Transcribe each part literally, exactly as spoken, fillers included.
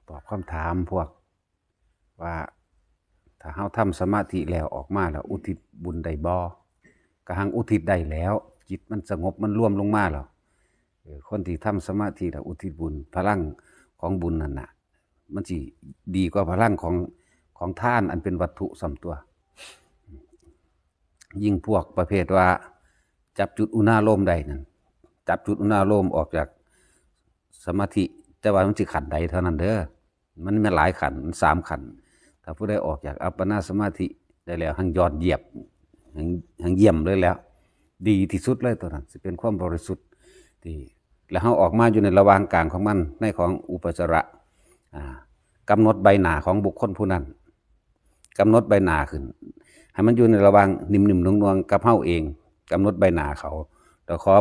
ตอบคำถามพวกว่า ถ้าเฮาทำสมาธิแล้วออกมาแล้วอุทิศบุญได้บ่ ก็หังอุทิศได้แล้ว จิตมันสงบมันรวมลงมาแล้ว เออ คนที่ทำสมาธิแล้วอุทิศบุญ พลังของบุญนั่นน่ะ มันสิดีกว่าพลังของ ของทานอันเป็นวัตถุส่ำตัว ยิ่งพวกประเภทว่าจับจุดอุณาโลมได้นั่น จับจุดอุณาโลมออกจากสมาธิ แต่ว่ามันสิขั้นใดเท่านั้นเด้อ มันมีหลายขั้น มันสามขั้น ถ้าผู้ใดออกจากอัปปนาสมาธิได้แล้ว หังยอดเยี่ยม หัง หังเยี่ยมเลยแล้ว ดีที่สุดเลยตัวนั้น สิเป็นความบริสุทธิ์ที่ แล้วเฮาออกมาอยู่ในระหว่างกลางของมัน ในของอุปจาระ อ่า กำหนดใบหน้าของบุคคลผู้นั้น กำหนดใบหน้าขึ้น ให้มันอยู่ในระหว่างนิ่มๆนวลๆกับเฮาเอง กำหนดใบหน้าเขา แล้วขอ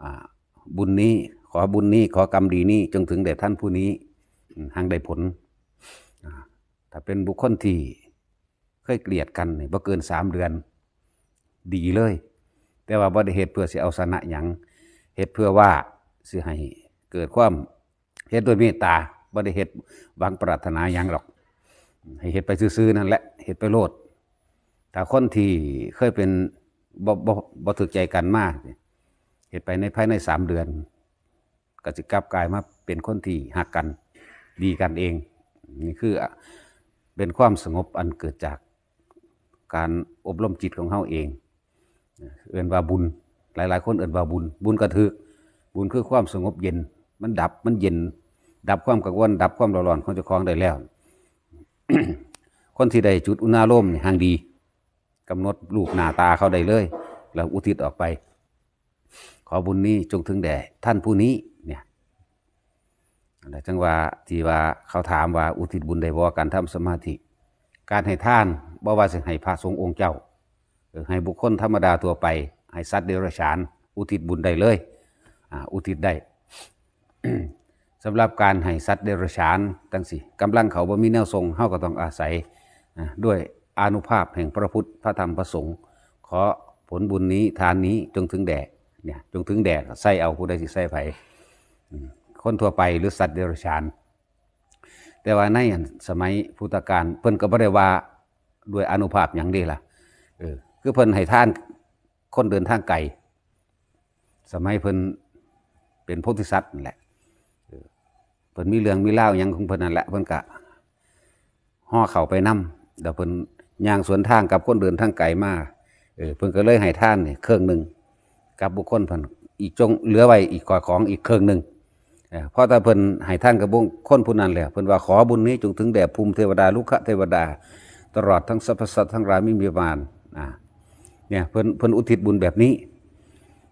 อ่า บุญนี้ ขอบุญนี้ ขอกรรมดีนี้ จงถึงแด่ท่านผู้นี้ อืม หังได้ผล อ่า ถ้าเป็นบุคคลที่เคยเกลียดกันนี่ บ่เกินสามเดือน ดีเลย แต่ว่าบ่ได้เฮ็ดเพื่อสิเอาชนะหยัง เฮ็ดเพื่อว่าสิให้เกิดความ เฮ็ดด้วยเมตตา บ่ได้เฮ็ดหวังปรารถนาหยังหรอก ให้เฮ็ดไปซื่อๆนั่นแหละ เฮ็ดไปโลด ถ้าคนที่เคยเป็น บ่ บ่ บ่ถูกใจกันมา เฮ็ดไปในภายในสามเดือน ก็สิกลับกลายมาเป็นคนที่ฮักกัน ดีกันเอง นี่คือเป็นความสงบอันเกิดจากการอบรมจิตของเฮาเอง เอิ้นว่าบุญ หลายๆคนเอิ้นว่าบุญ บุญก็ถืก บุญคือความสงบเย็น มันดับ มันเย็น ดับความกังวล ดับความเร่าร้อนของเจ้าของได้แล้ว คนที่ได้จุดอุณาโลมนี่หังดี กำหนดรูปหน้าตาเขาได้เลย แล้วอุทิศออกไป ขอบุญนี้จงถึงแด่ท่านผู้นี้ เนี่ย อันนั้นจังว่าที่ว่าเขาถามว่าอุทิศบุญได้บ่ การทำสมาธิ การให้ทาน บ่ว่าสิให้พระสงฆ์องค์เจ้า เออ ให้บุคคลธรรมดาทั่วไป ให้สัตว์เดรัจฉาน อุทิศบุญได้เลย อ่า อุทิศได้ สำหรับการให้สัตว์เดรัจฉานจังซี้ กำลังเขาบ่มีแนวส่ง เฮาก็ต้องอาศัย อ่า ด้วยอานุภาพแห่งพระพุทธ พระธรรม พระสงฆ์ ขอผลบุญนี้ ทานนี้จงถึงแด่ เนี่ย จงถึงแด่ ใส่เอา ผู้ใดสิใส่ไผ อืม คนทั่วไปหรือสัตว์เดรัจฉาน แต่ว่าในอันสมัยพุทธกาล เพิ่นก็บ่ได้ว่าด้วยอานุภาพหยังเด้ล่ะ เออ คือเพิ่นให้ทานคนเดินทางไกล สมัยเพิ่นเป็นโพธิสัตว์นั่นแหละ เออ เพิ่นมีเรื่องมีราวหยังของเพิ่นนั่นแหละ เพิ่นก็ห่อข้าวไปนำ แล้วเพิ่นย่างสวนทางกับคนเดินทางไกลมา เออ เพิ่นก็เลยให้ทานนี่ครึ่งหนึ่ง กับบุคคลเพิ่น อีกจงเหลือไว้อีกข้อของอีกครึ่งหนึ่ง เออ พอแต่เพิ่นให้ทานกับบุคคลผู้นั้นแล้ว เพิ่นว่า ขอบุญนี้จงถึงแด่ภูมิเทวดา รุกขเทวดา ตลอดทั้งสรรพสัตว์ทั้งหลายไม่มีประมาณ อ่า เนี่ย เพิ่น เพิ่นอุทิศบุญแบบนี้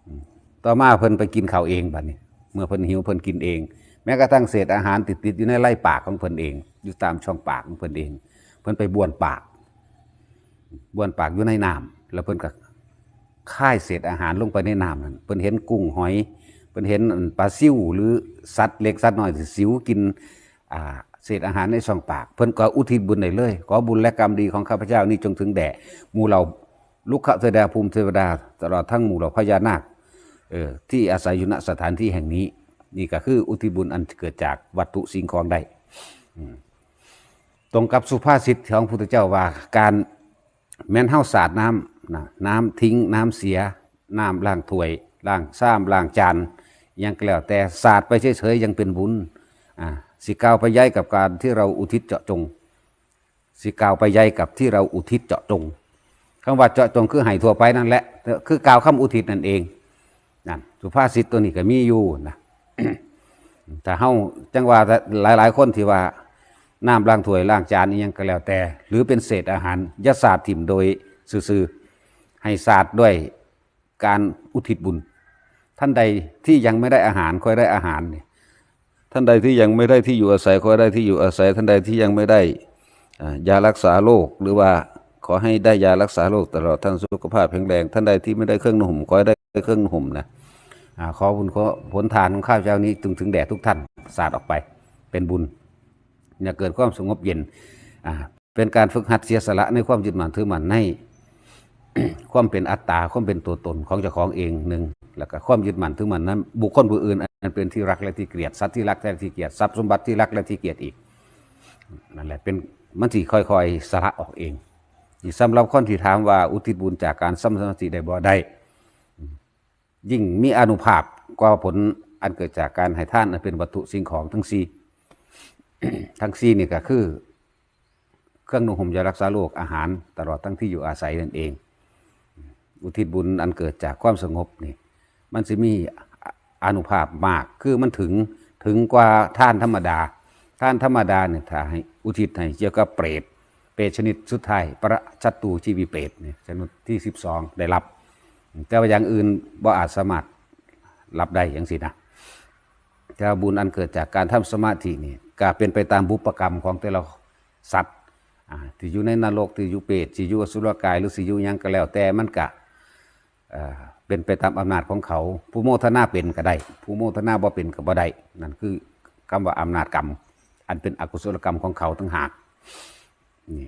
อืม ต่อมาเพิ่นไปกินข้าวเองบัดนี้ เมื่อเพิ่นหิวเพิ่นกินเอง แม้กระทั่งเศษอาหารติดๆอยู่ในไร่ปากของเพิ่นเอง อยู่ตามช่องปากของเพิ่นเอง เพิ่นไปบ้วนปาก บ้วนปากอยู่ในน้ำ แล้วเพิ่นก็คายเศษอาหารลงไปในน้ำนั่น เพิ่นเห็นกุ้งหอย เพิ่นเห็นอันปลาซิว หรือสัตว์เล็กสัตว์น้อยที่สิวกิน อ่า เศษอาหารในช่องปาก เพิ่นก็อุทิศบุญได้เลย ขอบุญและกรรมดีของข้าพเจ้านี้จงถึงแด่หมู่เหล่ารุกขเทวดา ภูมิเทวดา ตลอดทั้งหมู่เหล่าพญานาค เออ ที่อาศัยอยู่ณสถานที่แห่งนี้ นี่ก็คืออุทิศบุญอันเกิดจากวัตถุสิ่งของได้ อืม ตรงกับสุภาษิตของพุทธเจ้าว่า การ แม่นเฮาสาดน้ำนะ น้ำทิ้ง น้ำเสีย น้ำล้างถ้วย ล้างชาม ล้างจาน หยังก็แล้วแต่ สาดไปเฉยๆยังเป็นบุญ อ่า สิกล่าวไปใหญ่กับการที่เราอุทิศเจาะจง สิกล่าวไปใหญ่กับที่เราอุทิศเจาะจง คำว่าเจาะจงคือให้ทั่วไปนั่นแหละ คือกล่าวคำอุทิศนั่นเอง นั่น สุภาษิตตัวนี้ก็มีอยู่นะ ถ้าเฮา จังว่าหลายๆคนที่ว่าน้ำล้างถ้วยล้างจานอิหยังก็แล้วแต่ หรือเป็นเศษอาหาร อย่าสาดถิ่มโดยซื่อๆ ให้สาดด้วยการอุทิศบุญ ท่านใดที่ยังไม่ได้อาหาร ค่อยได้อาหารเนี่ย ท่านใดที่ยังไม่ได้ที่อยู่อาศัย ค่อยได้ที่อยู่อาศัย ท่านใดที่ยังไม่ได้ อ่า ยารักษาโรค หรือว่าขอให้ได้ยารักษาโรคตลอดทั้งสุขภาพแข็งแรง ท่านใดที่ไม่ได้เครื่องนุ่งห่ม ขอให้ได้เครื่องนุ่งห่มนะ อ่า ขอบุญ ขอผลทานของข้าพเจ้านี้จงถึงแด่ทุกท่าน สาดออกไป เป็นบุญ อย่าเกิดความสงบเย็น อ่า เป็นการฝึกหัดเสียสละในความยึดมั่นถือมั่นใน ความเป็นอัตตา ความเป็นตัวตนของเจ้าของเองหนึ่ง แล้วก็ความยึดมั่นถือมั่นนั้น บุคคลผู้อื่นอันเป็นที่รักและที่เกลียด สัตว์ที่รักและที่เกลียด ทรัพย์สมบัติที่รักและที่เกลียดอีก นั่นแหละเป็นมันสิค่อยๆสละออกเอง นี่สำหรับคนที่ถามว่าอุทิศบุญจากการทำสมาธิได้บ่ ได้ ยิ่งมีอานุภาพกว่าผลอันเกิดจากการให้ทานอันเป็นวัตถุสิ่งของทั้งสี่ ทั้งสี่นี่ก็คือ เครื่องนุ่งห่มยารักษาโรค อาหาร ตลอดทั้งที่อยู่อาศัยนั่นเอง อุทิศบุญอันเกิดจากความสงบนี่ มันสิมีอานุภาพมาก คือมันถึง ถึงกว่าทานธรรมดา ทานธรรมดาเนี่ยถ้าให้อุทิศให้เกี่ยวกับเปรต เปรตชนิดสุดท้าย ปรชัตตูชีวิเปรตเนี่ย ชนิดที่สิบสองได้รับ แต่ว่าอย่างอื่นบ่อาจสามารถรับได้จังซี้นะ แต่ว่าบุญอันเกิดจากการทำสมาธินี่ ก็เป็นไปตามบุพกรรมของแต่ละสัตว์ อ่า ที่อยู่ในนรก ที่อยู่เปรต ที่อยู่อสุรกาย หรือที่อยู่หยังก็แล้วแต่ มันก็ เอ่อ เป็นไปตามอำนาจของเขา ผู้โมทนาเป็นก็ได้ ผู้โมทนาบ่เป็นก็บ่ได้ นั่นคือคำว่าอำนาจกรรม อันเป็นอกุศลกรรมของเขาต่างหาก นี่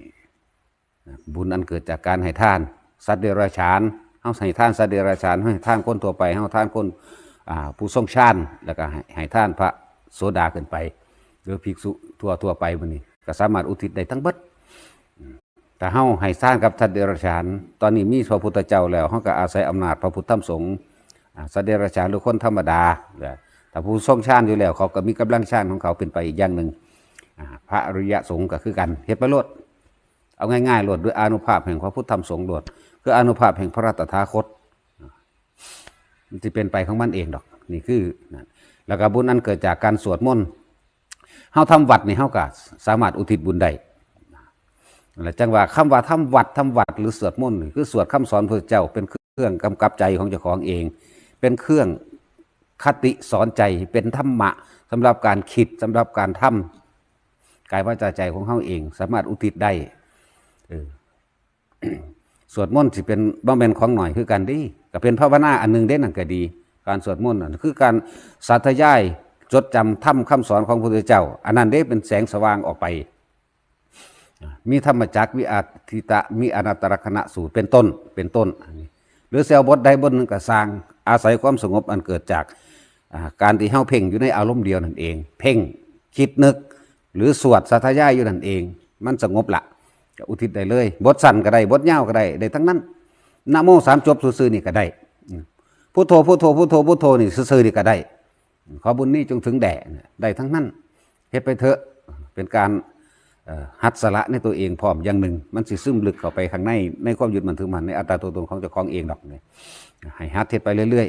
บุญอันเกิดจากการให้ทาน สัตว์เดรัจฉาน เฮาให้ทานสัตว์เดรัจฉาน เฮาให้ทานคนทั่วไป เฮาทานคน อ่า ผู้ทรงฌาน แล้วก็ให้ ให้ทานพระโสดาขึ้นไป หรือภิกษุทั่วทั่วไปมื้อนี้ ก็สามารถอุทิศได้ทั้งเบิด ถ้าเฮาให้ทานกับสัตว์เดรัจฉาน ตอนนี้มีพระพุทธเจ้าแล้ว เฮาก็อาศัยอำนาจพระพุทธธรรมสงฆ์ อ่า สัตว์เดรัจฉานหรือคนธรรมดา ถ้าผู้ทรงฌานอยู่แล้ว เขาก็มีกำลังฌานของเขาเป็นไปอีกอย่างหนึ่ง อ่า พระอริยสงฆ์ก็คือกัน เฮ็ดไปโลด เอาง่ายๆโลด ด้วยอานุภาพแห่งพระพุทธธรรมสงฆ์โลด คืออานุภาพแห่งพระตถาคต มันสิเป็นไปของมันเองดอก นี่คือนั่น แล้วก็บุญอันเกิดจากการสวดมนต์ เฮาทำวัตรนี่ เฮาก็สามารถอุทิศบุญได้ แล้วจั่งว่าคำว่าทำวัตร ทำวัตร หรือสวดมนต์นี่ คือสวดคำสอนพระพุทธเจ้า เป็นเครื่องกำกับใจของเจ้าของเอง เป็นเครื่องคติสอนใจ เป็นธรรมะสำหรับการคิด สำหรับการทำ กายวาจาใจของเฮาเอง สามารถอุทิศได้ เออ สวดมนต์สิเป็น บ่แม่นของน้อยคือกันเด้ ก็เป็นภาวนาอันหนึ่งเด้ นั่นก็ดี การสวดมนต์นั่นคือการสาธยาย จดจำธรรมคำสอนของพระพุทธเจ้า อันนั้นเด้เป็นแสงสว่างออกไป มีธรรมจักร มีอาทิตตะ มีอนัตตลักษณสูตร เป็นต้น เป็นต้น หรือสิเอาบทใดบทหนึ่งก็ซ่าง อาศัยความสงบอันเกิดจาก อ่า การที่เฮาเพ่งอยู่ในอารมณ์เดียวนั่นเอง เพ่ง คิดนึก หรือสวดสาธยายอยู่นั่นเอง มันสงบละ ก็อุทิศได้เลย บทสั้นก็ได้ บทยาวก็ได้ ได้ทั้งนั้น นะโมสามจบซื่อๆนี่ก็ได้ อืม พุทโธ พุทโธ พุทโธ พุทโธนี่ซื่อๆนี่ก็ได้ ขอบุญนี้จงถึงแด่ ได้ทั้งนั้น เฮ็ดไปเถอะ เป็นการ เอ่อ หัดสละในตัวเองพร้อมอย่างหนึ่ง มันสิซึมลึกเข้าไปข้างใน ในความยึดมั่นถือมั่น ในอัตตาตัวตนของเจ้าของเองดอกนี่ ให้หัดเฮ็ดไปเรื่อย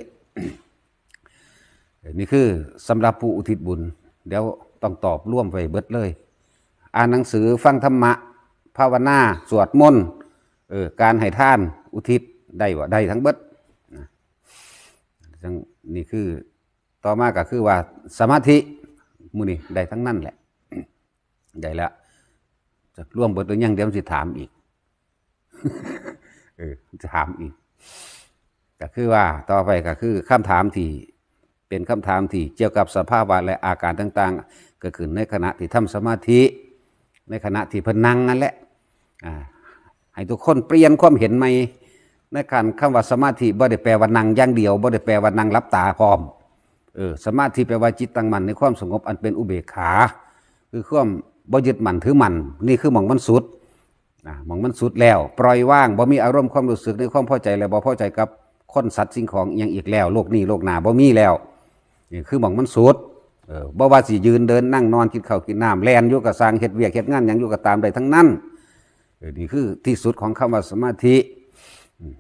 ๆ นี่คือสำหรับผู้อุทิศบุญ เดี๋ยวต้องตอบรวมไว้เบิดเลย อ่านหนังสือ ฟังธรรมะ ภาวนา สวดมนต์ เออ การให้ทาน อุทิศ ได้บ่ ได้ทั้งเบิดนะ จั่ง นี่คือ ต่อมาก็คือว่าสมาธิ มื้อนี้ได้ทั้งนั้นแหละ ได้แล้ว จะรวมเบิดหรือยัง เดี๋ยวมันสิถามอีก เออ จะถามอีก ก็คือว่าต่อไปก็คือคำถามที่ เป็นคำถามที่เกี่ยวกับสภาวะและอาการต่างๆ เกิดขึ้นในขณะที่ทำสมาธิ ในขณะที่เพิ่นนั่งนั่นแหละ อ่า ให้ทุกคนเปลี่ยนความเห็นใหม่ ในการคำว่าสมาธิบ่ได้แปลว่านั่งอย่างเดียว บ่ได้แปลว่านั่งหลับตาพร้อม เออ สมาธิแปลว่าจิตตั้งมั่นในความสงบอันเป็นอุเบกขา คือความบ่ยึดมั่นถือมั่น นี่คือหม่องมันสุด อ่า หม่องมันสุดแล้ว ปล่อยวาง บ่มีอารมณ์ความรู้สึกในความพอใจและบ่พอใจกับคนสัตว์สิ่งของอิหยังอีกแล้ว โลกนี้โลกหน้าบ่มีแล้ว นี่คือหม่องมันสุด เออ บ่ว่าสิยืนเดินนั่งนอน กินข้าวกินน้ำ แล่นอยู่ก็ซ่าง เฮ็ดเวียกเฮ็ดงานหยังอยู่ก็ตาม ได้ทั้งนั้น เออ นี่คือที่สุดของคำว่าสมาธิ อืม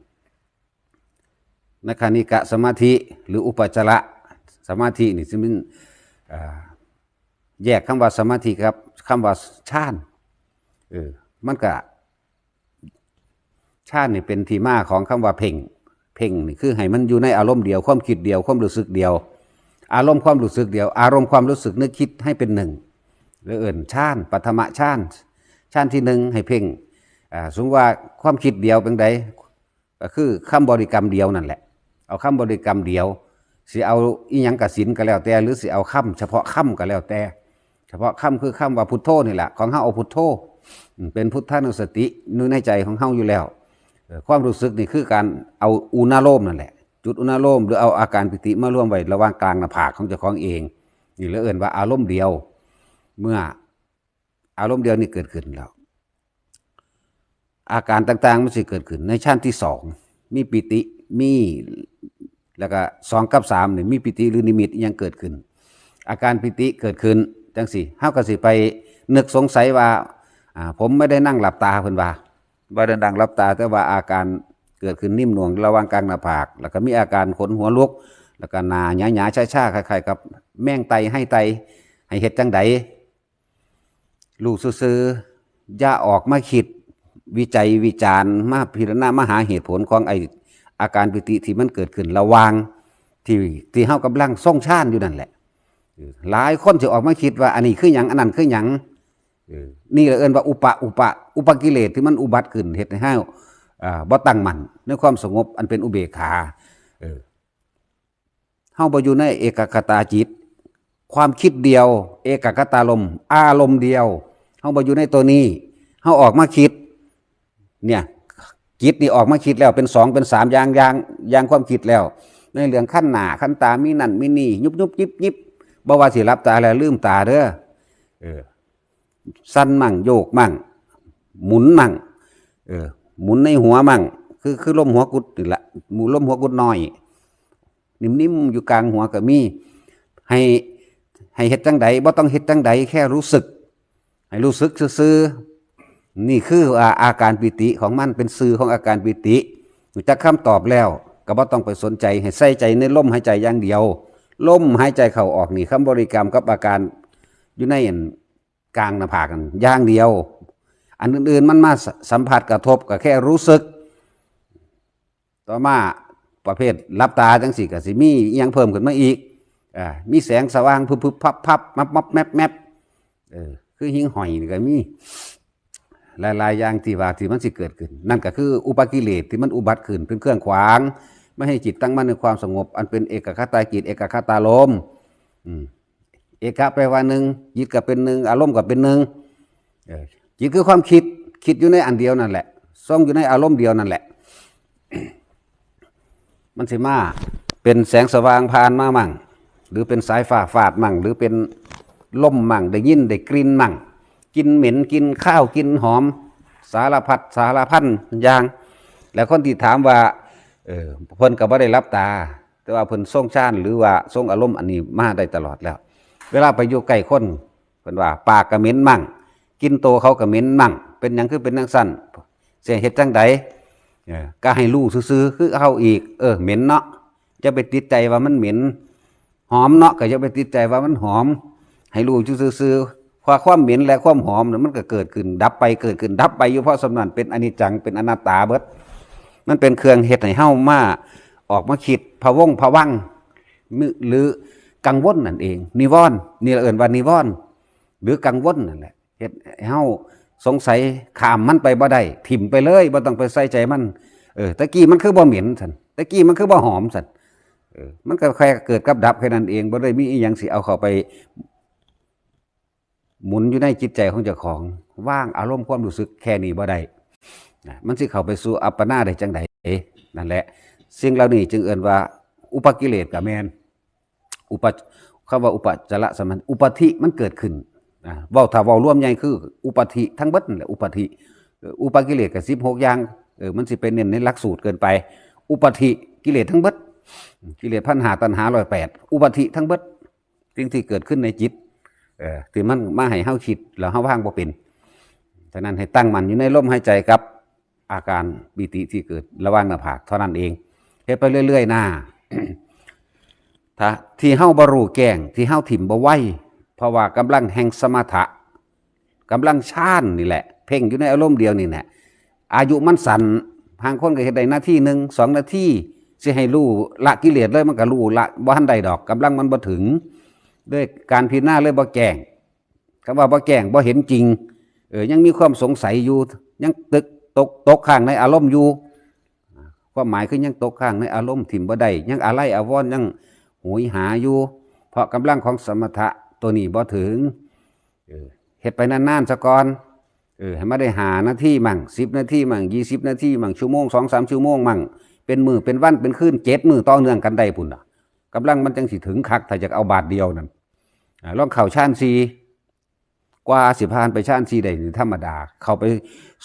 นะคณิกะสมาธิ หรืออุปจารสมาธินี่ซึ่งมัน อ่า แยกคำว่าสมาธิครับ คำว่าฌาน เออ มันก็ ฌานนี่เป็นที่มาของคำว่าเพ่ง เพ่งนี่คือให้มันอยู่ในอารมณ์เดียว ความคิดเดียว ความรู้สึกเดียว อารมณ์ความรู้สึกเดียว อารมณ์ความรู้สึกนึกคิดให้เป็นหนึ่ง หรือเอิ้นฌาน ปฐมฌาน ฌานที่หนึ่งให้เพ่ง อ่า สมมุติว่าความคิดเดียวเป็นใด ก็คือคำบริกรรมเดียวนั่นแหละ เอาคำบริกรรมเดียว สิเอาอิหยังกสินก็แล้วแต่ หรือสิเอาคำเฉพาะคำก็แล้วแต่ เฉพาะคำคือคำว่าพุทโธนี่แหละ ของเฮาเอาพุทโธ อืม เป็นพุทธานุสติอยู่ในใจของเฮาอยู่แล้ว เอ่อ ความรู้สึกนี่คือการเอาอุณาโลมนั่นแหละ จุดอุณาโลม หรือเอาอาการปิติมารวมไว้ระหว่างกลางหน้าผากของเจ้าของเอง นี่เรียกเอิ้นว่าอารมณ์เดียว เมื่อ อารมณ์เดียวนี่เกิดขึ้นแล้ว อาการต่างๆมันสิเกิดขึ้นในฌานที่สอง มีปีติ มี แล้วก็สองกับสามนี่มีปีติหรือนิมิตอิหยังเกิดขึ้น อาการปีติเกิดขึ้นจังซี่ เฮาก็สิไปนึกสงสัยว่า อ่า ผมไม่ได้นั่งหลับตา เพิ่นว่า บ่ได้นั่งหลับตา แต่ว่าอาการเกิดขึ้นนิ่มนวลระหว่างกลางหน้าผาก แล้วก็มีอาการขนหัวลุก แล้วก็หน้าหยาๆชาๆคล้ายๆกับแมงไต่ไฮไต่ ให้เฮ็ดจังใด รู้ซื่อๆ อย่าออกมาคิดวิจัยวิจารณ์ มาพิจารณา มาหาเหตุผลของไอ้อาการปีติที่มันเกิดขึ้นระหว่างที่ ที่เฮากำลังทรงฌานอยู่นั่นแหละ เออ หลายคนสิออกมาคิดว่าอันนี้คือหยัง อันนั้นคือหยัง เออ นี่แหละเอิ้นว่าอุปะ อุปะ อุปกิเลสที่มันอุบัติขึ้น เฮ็ดให้เฮา อ่า บ่ตั้งมั่นในความสงบอันเป็นอุเบกขา เออ เฮาบ่อยู่ในเอกคตาจิต ความคิดเดียว เอกคตารมณ์ อารมณ์เดียว เฮาบ่อยู่ในตัวนี้ เฮาออกมาคิด เนี่ย จิตนี่ออกมาคิดแล้ว เป็นสอง เป็นสาม อย่าง อย่าง อย่างความคิดแล้ว ในเรื่องขันธ์หน้า ขันธ์ตา มีนั่น มีนี่ ยุบยุบยิบยิบ บ่ว่าสิหลับตาแล้วลืมตาเด้อ เออ สั่นมั่ง โยกมั่ง หมุนมั่ง เออ หมุนในหัวมั่ง คือ คือลมหัวกุดนี่แหละ หมู่ลมหัวกุดน้อย นิ่มๆอยู่กลางหัวก็มี ให้ ให้เฮ็ดจังใด บ่ต้องเฮ็ดจังใด แค่รู้สึก ให้รู้สึกซื่อๆ นี่คืออา อาการปีติของมัน เป็นชื่อของอาการปีติ รู้จักคำตอบแล้ว ก็บ่ต้องไปสนใจ ให้ใส่ใจในลมหายใจอย่างเดียว ลมหายใจเข้าออกนี่ คำบริกรรมกับอาการอยู่ในอันกลางหน้าผากนั่นอย่างเดียว อันอื่นๆมันมาส- สัมผัสกระทบก็แค่รู้สึก ต่อมาประเภทหลับตาจังซี่ก็สิมีอิหยังเพิ่มขึ้นมาอีก อ่า มีแสงสว่างพึบๆพับๆมับๆแมบๆ เออ คือหิ้งห้อยนี่ก็มี หลายๆอย่างที่ว่าที่มันสิเกิดขึ้น นั่นก็คืออุปกิเลสที่มันอุบัติขึ้นเป็นเครื่องขวาง ไม่ให้จิตตั้งมั่นในความสงบ อันเป็นเอกคตาจิต เอกคตารมณ์ อืม เอกะแปลว่าหนึ่ง จิตก็เป็นหนึ่ง อารมณ์ก็เป็นหนึ่ง เออ จิตคือความคิด คิดอยู่ในอันเดียวนั่นแหละ ทรงอยู่ในอารมณ์เดียวนั่นแหละ มันสิมาเป็นแสงสว่างผ่านมามั่ง หรือเป็นสายฟ้าฟาดมั่ง หรือเป็นลมมั่ง ได้ยินได้กลิ่นมั่ง กลิ่นเหม็น กลิ่นคาว กลิ่นหอม สารพัดสารพันอย่าง แล้วคนที่ถามว่า เออ เพิ่นก็บ่ได้หลับตา แต่ว่าเพิ่นทรงฌานหรือว่าทรงอารมณ์อันนี้มาได้ตลอดแล้ว เวลาไปอยู่ใกล้คน เพิ่นว่าปากก็เหม็นมั่ง กลิ่นโตเขาก็เหม็นมั่ง เป็นหยังคือเป็นจั่งซั้น สิเฮ็ดจั่งใด เออ ก็ให้รู้ซื่อๆ คือเฮาอีก เออ เหม็นเนาะ อย่าไปติดใจว่ามันเหม็น หอมเนาะ ก็อย่าไปติดใจว่ามันหอม ให้รู้อยู่ซื่อๆ ว่าความเหม็นและความหอมน่ะมันก็เกิดขึ้นดับไป เกิดขึ้นดับไปอยู่ เพราะส่ำนั้นเป็นอนิจจัง เป็นอนัตตาเบิด มันเป็นเครื่องเฮ็ดให้เฮามา ออกมาคิดพะวงพะวัง หรือกังวลนั่นเอง นิวรณ์ นี่ละเอิ้นว่านิวรณ์ หรือกังวลนั่นแหละ เฮ็ดให้เฮาสงสัย ข้ามมันไปบ่ได้ ถิ่มไปเลย บ่ต้องไปใส่ใจมัน เออ ตะกี้มันคือบ่เหม็นซั่น ตะกี้มันคือบ่หอมซั่น เออ มันก็แค่เกิดกับดับแค่นั้นเอง บ่ได้มีอิหยังสิเอาเข้าไปหมุนอยู่ในจิตใจของเจ้าของ วางอารมณ์ความรู้สึกแค่นี้บ่ได้นะ มันสิเข้าไปสู่อัปปนาได้จั่งใด นั่นแหละ สิ่งเหล่านี้จึงเอิ้นว่าอุปกิเลสก็แม่น อุป- คำว่าอุปจารสมาธิ อุปาทิมันเกิดขึ้น อ่า เว้า ถ้าเว้ารวมใหญ่คืออุปาทิทั้งเบิดนั่นแหละ อุปาทิ เอ่อ อุปกิเลสก็สิบหกอย่าง เออ มันสิไปเน้นในหลักสูตรเกินไป อุปาทิกิเลสทั้งเบิด กิเลสพันห้า ตัณหาร้อยแปด อุปาทิทั้งเบิด สิ่งที่เกิดขึ้นในจิต เอ่อ ที่มันมาให้เฮาคิดแล้วเฮาวางบ่เป็น ฉะนั้นให้ตั้งมั่นอยู่ในลมหายใจกับ อาการปีติที่เกิดระหว่างหน้าผากเท่านั้นเอง เฮ็ดไปเรื่อยๆนะ ถ้าที่เฮาบ่รู้แจ้ง ที่เฮาถิ่มบ่ไว เพราะว่ากำลังแห่งสมถะ กำลังฌานนี่แหละ เพ่งอยู่ในอารมณ์เดียวนี่แหละ อายุมันสั้น บางคนก็เฮ็ดได้นาทีหนึ่ง สองนาที สิให้รู้ละกิเลสเลย มันก็รู้ละบ่ทันได้ดอก กำลังมันบ่ถึง ด้วยการพิจารณาเลยบ่แจ้ง คำว่าบ่แจ้ง บ่เห็นจริง เออ ยังมีความสงสัยอยู่ ยังตึก ตก ตกค้างในอารมณ์อยู่ ความหมายคือยังตกค้างในอารมณ์ ถิ่มบ่ได้ ยังอาลัยอาวรณ์ ยังโหยหาอยู่ เพราะกำลังของสมถะตัวนี้บ่ถึง เออ เฮ็ดไปนานๆซะก่อน เออ ให้มาได้ห้านาทีมั่ง สิบนาทีมั่ง ยี่สิบนาทีมั่ง ชั่วโมง สองสามชั่วโมงมั่ง เป็นมื้อ เป็นวัน เป็นคืน เจ็ดมื้อต่อเนื่องกันได้พุ้นน่ะ กำลังมันจั่งสิถึงคัก ถ้าอยากเอาบาดเดียวนั่น อ่า ลองเข้าฌานสี่ กว่าสิผ่านไปฌานสี่ได้นี่ธรรมดา เข้าไป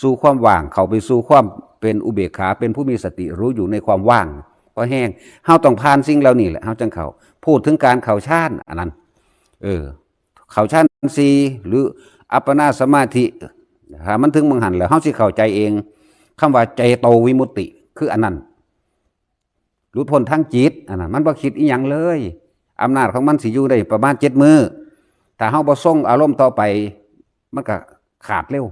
สู่ความว่าง เข้าไปสู่ความเป็นอุเบกขา เป็นผู้มีสติรู้อยู่ในความว่าง พอแห้ง เฮาต้องผ่านสิ่งเหล่านี้แหละ เฮาจั่งเข้า พูดถึงการเข้าฌานอันนั้น เออ เข้าฌานสี่ หรืออัปปนาสมาธิ ถ้ามันถึงหม่องหั้นแล้ว เฮาสิเข้าใจเอง คำว่าเจโตวิมุตติ คืออันนั้น หลุดพ้นทางจิต อันนั้น มันบ่คิดอิหยังเลย อำนาจของมันสิอยู่ได้ประมาณเจ็ดมื้อ ถ้าเฮาบ่ทรงอารมณ์ต่อไป มันก็ขาดเร็ว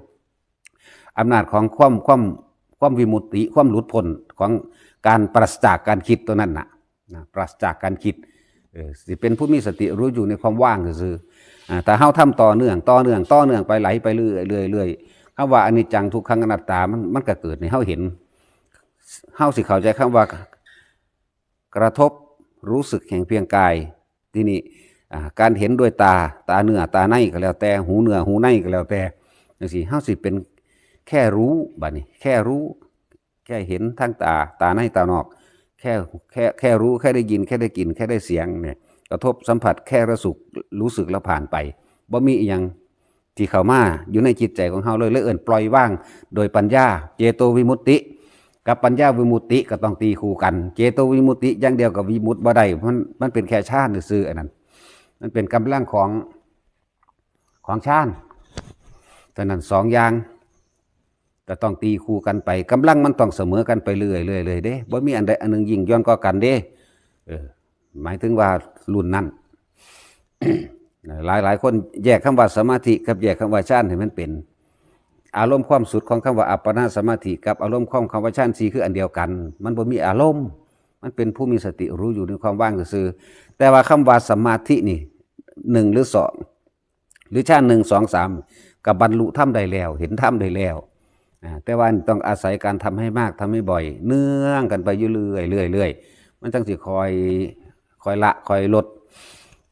อำนาจของความ ความ ความวิมุตติ ความหลุดพ้นของการปราศจากการคิดตัวนั้นน่ะ นะ ปราศจากการคิด เออ สิเป็นผู้มีสติรู้อยู่ในความว่างซื่อๆ อ่า ถ้าเฮาทำต่อเนื่อง ต่อเนื่อง ต่อเนื่องไป ไหลไปเรื่อยๆ เรื่อยๆ คำว่าอนิจจัง ทุกขัง อนัตตา มัน มันก็เกิดให้เฮาเห็น เฮาสิเข้าใจคำว่า กระทบรู้สึกแห่งเพียงกาย ทีนี้ อ่า การเห็นด้วยตา ตาเนื้อ ตาในก็แล้วแต่ หูเนื้อ หูในก็แล้วแต่ จั่งซี้ เฮาสิเป็นแค่รู้ บัดนี้ แค่รู้ แค่เห็นทางตา ตาใน ตานอก แค่ แค่ แค่รู้ แค่ได้ยิน แค่ได้กลิ่น แค่ได้เสียงเนี่ย กระทบสัมผัส แค่รู้สึก รู้สึกแล้วผ่านไป บ่มีอิหยังที่เข้ามาอยู่ในจิตใจของเฮาเลย เลยเอิ้นปล่อยวางโดยปัญญา เจโตวิมุตติ กับปัญญาวิมุตติก็ต้องตีคู่กัน เจโตวิมุตติอย่างเดียวกับวิมุตติบ่ได้ มัน มันเป็นแค่ฌานซื่อๆ อันนั้น มันเป็นกำลังของ ของฌาน ฉะนั้นสองอย่างก็ต้องตีคู่กันไป กำลังมันต้องเสมอกันไปเรื่อยๆ เลยเด้ บ่มีอันใดอันหนึ่งยิ่งย่อนกว่ากันเด้ เออ หมายถึงว่ารุ่นนั้น หลายๆ คนแยกคำว่าสมาธิกับแยกคำว่าฌานให้มันเป็น อารมณ์ความสุดของคำว่าอัปปนาสมาธิ กับอารมณ์ของคำว่าฌานสี่คืออันเดียวกัน มันบ่มีอารมณ์ มันเป็นผู้มีสติรู้อยู่ในความว่างซื่อๆ แต่ว่าคำว่าสมาธินี่ หนึ่งหรือสอง หรือฌานหนึ่ง สอง สาม ก็บรรลุธรรมได้แล้ว เห็นธรรมได้แล้ว อ่า แต่ว่าต้องอาศัยการทำให้มาก ทำให้บ่อย เนืองกันไปอยู่เรื่อยๆ เรื่อยๆ มันจั่งสิค่อย ค่อยละ ค่อยลด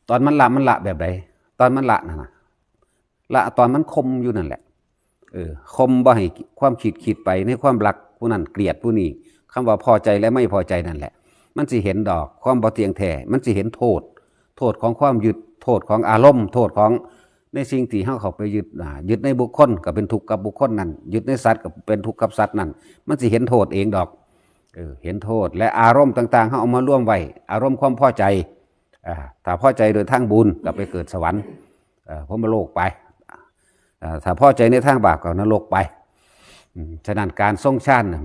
ตอนมันละ มันละแบบใด ตอนมันละนั่นน่ะ ละตอนมันข่มอยู่นั่นแหละ เออ ข่มบ่ให้ความคิดคิดไปในความรักผู้นั้น เกลียดผู้นี้ คำว่าพอใจและไม่พอใจนั่นแหละ มันสิเห็นดอกความบ่เที่ยงแท้ มันสิเห็นโทษ โทษของความยึด โทษของอารมณ์ โทษของในสิ่งที่เฮาเข้าไปยึด อ่า ยึดในบุคคลก็เป็นทุกข์กับบุคคลนั้น ยึดในสัตว์ก็เป็นทุกข์กับสัตว์นั้น มันสิเห็นโทษเองดอก เออ เห็นโทษ และอารมณ์ต่างๆ เฮาเอามารวมไว้ อารมณ์ความพอใจ อ่า ถ้าพอใจโดยทางบุญก็ไปเกิดสวรรค์ เอ่อ พรหมโลกไป อ่า ถ้าพอใจในทางบาปก็นรกไป อืม ฉะนั้นการทรงฌานน่ะ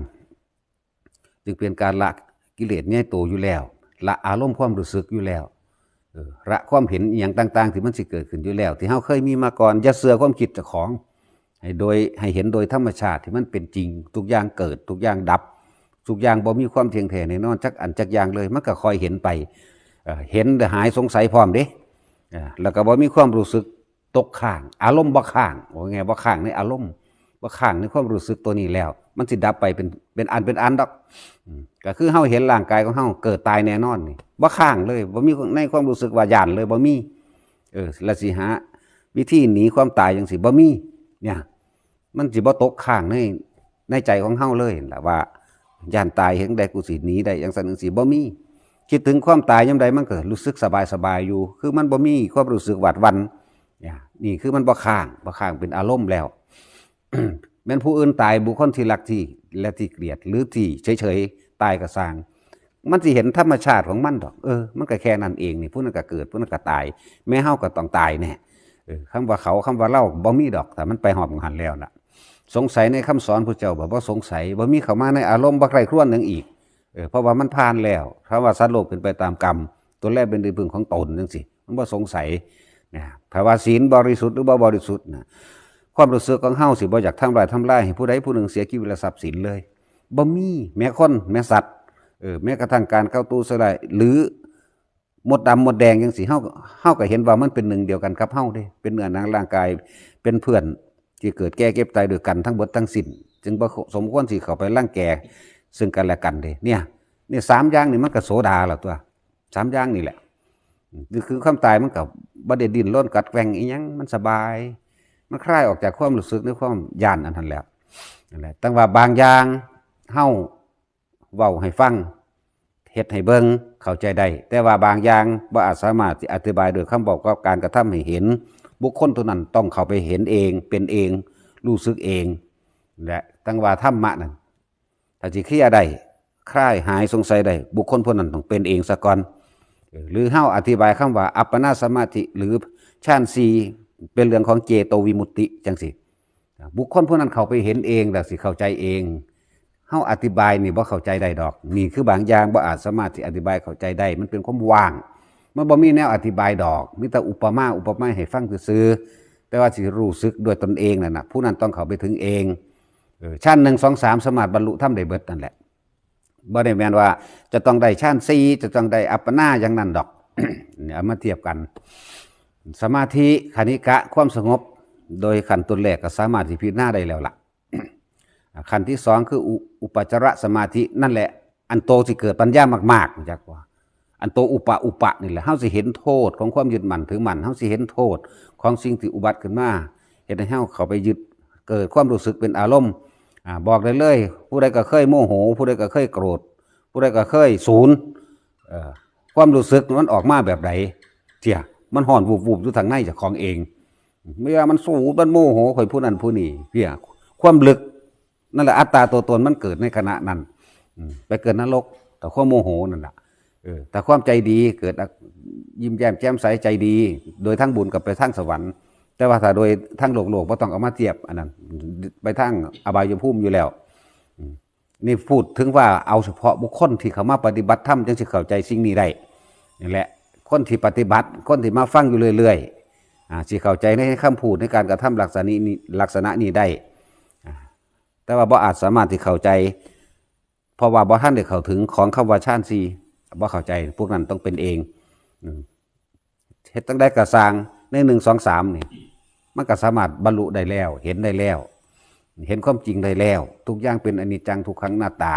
จึงเป็นการละกิเลสในตัวอยู่แล้ว ละอารมณ์ความรู้สึกอยู่แล้ว เออ ละความเห็นอหย่างต่างๆ ที่มันสิเกิดขึ้นอยู่แล้ว ที่เฮาเคยมีมาก่อน อย่าเชื่อความคิดเจ้าของ ให้โดย ให้เห็นโดยธรรมชาติที่มันเป็นจริง ทุกอย่างเกิด ทุกอย่างดับ ทุกอย่างบ่มีความเที่ยงแท้แน่นอนจักอันจักอย่างเลย มันก็ค่อยเห็นไป เอ่อ เห็นแล้วหายสงสัยพร้อมเด้ อ่า แล้วก็บ่มีความรู้สึกตกค้าง อารมณ์บ่ค้าง ว่าไง บ่ค้างในอารมณ์ บ่ค้างในความรู้สึกตัวนี้แล้ว มันสิดับไปเป็น เป็นอันเป็นอันดอก อืม ก็คือเฮาเห็นร่างกายของเฮาเกิดตายแน่นอนนี่ บ่ค้างเลย บ่มีในความรู้สึกว่าย้านเลย บ่มี เออ แล้วสิหาวิธีหนีความตายจั่งซี้ บ่มี เนี่ย มันสิบ่ตกค้างใน ในใจของเฮาเลยล่ะว่า ย้านตาย เฮ็ดจั่งใดกูสิหนีได้ จั่งซั้นจั่งซี้ บ่มี คิดถึงความตายยามใดมันก็รู้สึกสบายๆ อยู่ คือมันบ่มีความรู้สึกหวาดหวั่น เนี่ย นี่คือมันบ่ค้าง บ่ค้างเป็นอารมณ์แล้ว แม่นผู้อื่นตาย บุคคลที่รักที่ และที่เกลียด หรือที่เฉยๆ ตายก็ซ่าง มันสิเห็นธรรมชาติของมันดอก เออ มันก็แค่นั้นเองนี่ ผู้นั้นก็เกิด ผู้นั้นก็ตาย แม้เฮาก็ต้องตายแน่ เออ คำว่าเขา คำว่าเราบ่มีดอก ถ้ามันไปฮอดหม่องหั้นแล้วน่ะ สงสัยในคำสอนพระเจ้าบ่ บ่สงสัย บ่มีเข้ามาในอารมณ์ บ่ใคร่ครวญหยังอีก เออ เพราะว่ามันผ่านแล้ว คำว่าสัตว์โลกเป็นไปตามกรรม ตนแลเป็นที่พึ่งของตนจั่งซี้ มันบ่สงสัย นะ ถ้าว่าศีลบริสุทธิ์หรือบ่บริสุทธิ์นะ ความรู้สึกของเฮาสิบ่อยากทำร้ายทำลายให้ผู้ใดผู้หนึ่งเสียชีวิตและทรัพย์สินเลย บ่มี แม้คน แม้สัตว์ เออ แม้กระทั่งการเข้าตู้สลาย หรือมดดำมดแดงจั่งซี้ เฮา เฮาก็เห็นว่ามันเป็นหนึ่งเดียวกันกับเฮาเด้ เป็นเนื้อหนังร่างกาย เป็นเพื่อนที่เกิดแก่เจ็บตายด้วยกันทั้งเบิดทั้งสิ้น จึงบ่สมควรสิเข้าไปรังแกซึ่งกันและกันเด้ เนี่ย เนี่ย สามอย่างนี่มันก็โสดาแล้วตัว สามอย่างนี่แหละ นี่คือความตายมันก็บ่ได้ดิ้นรนกัดแกว่งอิหยัง มันสบาย มันคลายออกจากความรู้สึกในความย้านอันนั้นแล้ว นั่นแหละ แต่ว่าบางอย่างเฮาเว้าให้ฟัง เฮ็ดให้เบิ่ง เข้าใจได้ แต่ว่าบางอย่างบ่อาจสามารถสิอธิบายโดยคำเว้ากับการกระทำให้เห็น บุคคลตัวนั้นต้องเข้าไปเห็นเอง เป็นเอง รู้สึกเอง และตั้งว่าธรรมะนั่น ถ้าสิเคลียร์ได้ คลายหายสงสัยได้ บุคคลผู้นั้นต้องเป็นเองซะก่อน เออ หรือเฮาอธิบายคำว่าอัปปนาสมาธิ หรือฌานสี่ เป็นเรื่องของเจโตวิมุตติจังซี่ บุคคลผู้นั้นเข้าไปเห็นเองแล้วสิเข้าใจเอง เฮาอธิบายนี่บ่เข้าใจได้ดอก นี่คือบางอย่างบ่อาจสามารถที่อธิบายเข้าใจได้ มันเป็นความว่าง มันบ่มีแนวอธิบายดอก มีแต่อุปมา อุปไมยให้ฟังซื่อๆ แต่ว่าสิรู้สึกด้วยตนเองนั่นน่ะ ผู้นั้นต้องเข้าไปถึงเอง เออ ฌานหนึ่ง สอง สาม สามารถบรรลุธรรมได้เบิดนั่นแหละ บ่ได้แม่นว่าจะต้องได้ฌานสี่ จะต้องได้อัปปนาอย่างนั้นดอก เอามาเทียบกัน สมาธิ คณิกะ ความสงบ โดยขั้นต้นแรกก็สามารถสิพิจารณาได้แล้วล่ะ ขั้นที่สองคืออุ อุปจารสมาธิ นั่นแหละ อันโตสิเกิดปัญญามากๆ จักว่า อันโตอุปะ อุปะนี่แหละ เฮาสิเห็นโทษของความยึดมั่นถือมั่น เฮาสิเห็นโทษของสิ่งที่อุบัติขึ้นมา เฮ็ดให้เฮาเข้าไปยึด เกิดความรู้สึกเป็นอารมณ์ อ่า บอกได้เลย ผู้ใดก็เคยโมโห ผู้ใดก็เคยโกรธ ผู้ใดก็เคยสูน เอ่อ ความรู้สึกมันออกมาแบบใด เตี้ย มันฮ้อนวูบๆ อยู่ทางในเจ้าของเอง เมื่อมันสูน มันโมโห ข่อยผู้นั้นผู้นี้ เตี้ย ความลึก นั่นแหละ อัตตาตัวตนมันเกิดในขณะนั้น อืม ไปเกิดนรก แต่ความโมโหนั่นน่ะ เออ แต่ความใจดีเกิด ยิ้มแย้มแจ่มใสใจดี โดยทางบุญกับไปทางสวรรค์ แต่ว่าถ้าโดยทางโลกๆ บ่ต้องเอามาเทียบ อันนั้น ไปทางอบายภูมิอยู่แล้ว อืม นี่พูดถึงว่าเอาเฉพาะบุคคลที่เข้ามาปฏิบัติธรรมจังสิเข้าใจสิ่งนี้ได้ นี่แหละ คนที่ปฏิบัติ คนที่มาฟังอยู่เรื่อยๆ อ่า สิเข้าใจในคำพูด ในการกระทำลักษณะนี้ ลักษณะนี้ได้ อ่า แต่ว่าบ่อาจสามารถที่เข้าใจ เพราะว่าบ่ทันได้เข้าถึงของคำว่าฌานสี่ บ่เข้าใจ พวกนั้นต้องเป็นเอง อืม เฮ็ดจั่งใดก็ซ่าง ใน หนึ่ง สอง สาม นี่ มันก็สามารถบรรลุได้แล้ว เห็นได้แล้ว เห็นความจริงได้แล้ว ทุกอย่างเป็นอนิจจังทุกขังอนัตตา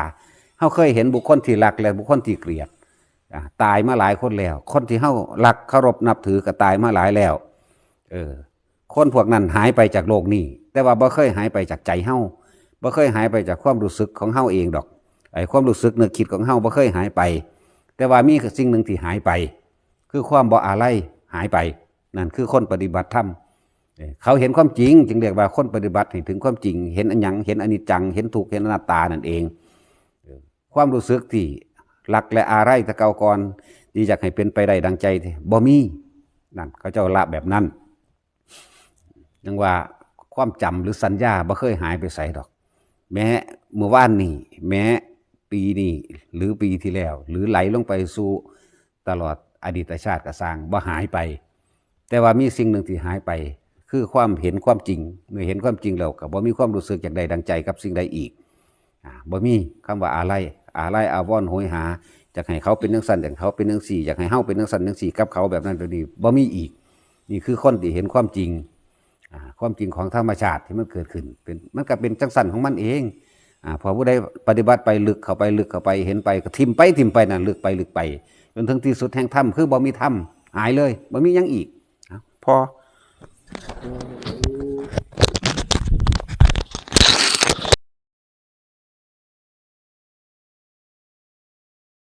เฮาเคยเห็นบุคคลที่รักและบุคคลที่เกลียด อ่า ตายมาหลายคนแล้ว คนที่เฮารักเคารพนับถือก็ตายมาหลายแล้ว เออ คนพวกนั้นหายไปจากโลกนี้ แต่ว่าบ่เคยหายไปจากใจเฮา บ่เคยหายไปจากความรู้สึกของเฮาเองดอก ไอ้ความรู้สึกนึกคิดของเฮาบ่เคยหายไป แต่ว่ามีสิ่งหนึ่งที่หายไป คือความบ่อาลัยหายไป นั่นคือคนปฏิบัติธรรม เอ่อ เขาเห็นความจริงจึงเรียกว่าคนปฏิบัติให้ถึงความจริง เห็นอหยัง เห็นอนิจจัง เห็นทุกข์ เห็นอนัตตานั่นเอง เอ่อ ความรู้สึกที่รักและอาลัยแต่เก่าก่อน ที่อยากให้เป็นไปได้ดังใจ บ่มี นั่น เขาเจ้าละแบบนั้น ยังว่าความจำหรือสัญญาบ่เคยหายไปไสดอก แม้เมื่อวานนี้ แม้ปีนี้ หรือปีที่แล้ว หรือไหลลงไปสู่ตลอดอดีตชาติก็ซ่าง บ่หายไป แต่ว่ามีสิ่งหนึ่งที่หายไป คือความเห็นความจริง เมื่อเห็นความจริงแล้วก็บ่มีความรู้สึกอยากได้ดังใจกับสิ่งใดอีก อ่า บ่มีคำว่าอาลัย อาลัยอาวรณ์โหยหา อยากให้เขาเป็นจังซั่น อยากให้เขาเป็นจังซี่ อยากให้เฮาเป็นจังซั่นจังซี่กับเขาแบบนั้นแบบนี้ บ่มีอีก นี่คือคนที่เห็นความจริง อ่า ความจริงของธรรมชาติที่มันเกิดขึ้น เป็น มันก็เป็นจังซั่นของมันเอง อ่า พอผู้ใดปฏิบัติไปลึกเข้าไป ลึกเข้าไป เห็นไป ก็ทิ่มไป ทิ่มไปนั่น ลึกไป ลึกไป จนถึงที่สุดแห่งธรรม คือบ่มีธรรม หายเลย บ่มีหยังอีก อ่ะ พอ